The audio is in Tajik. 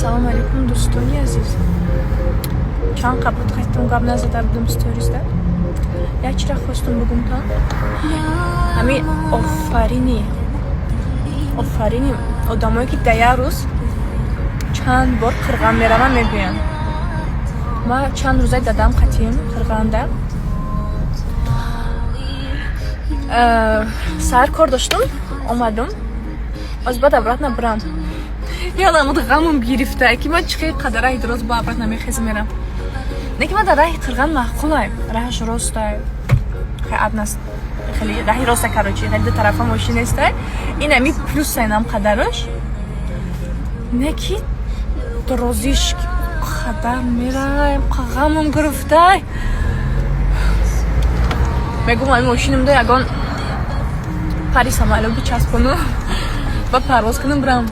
Ассалому алайкум, дӯстони азиз. Чанд қабл хостум, гап назада будум сторизда. Як чира хостум бугумтон. Ҳами офарини, офарини одамое, ки дар як рӯз чанд бор Қирған мераванд, мегӯянд. Ма чанд рӯзаи дадам қатием Қирғанда. Саҳар кор доштум, омадум. Оз баъд обратно бирам. Яламуд ғамум гирифта, ки ман чӣ қадар раҳи дуроз бо обратно мехезм, мерам. Не ки ман дар раҳи Қирған маъқулай, раҳаш ростай. Хеле раҳи роста, короче, хеле ду тарафа мошин нестай. Ин ами плюсай нам қадараш. Не ки дорозиш қадар мераем, ғамум гирифтай. Мегум, ами мошинамда ягон пари самолёт бичаспону ба парвоз кунам, бирам.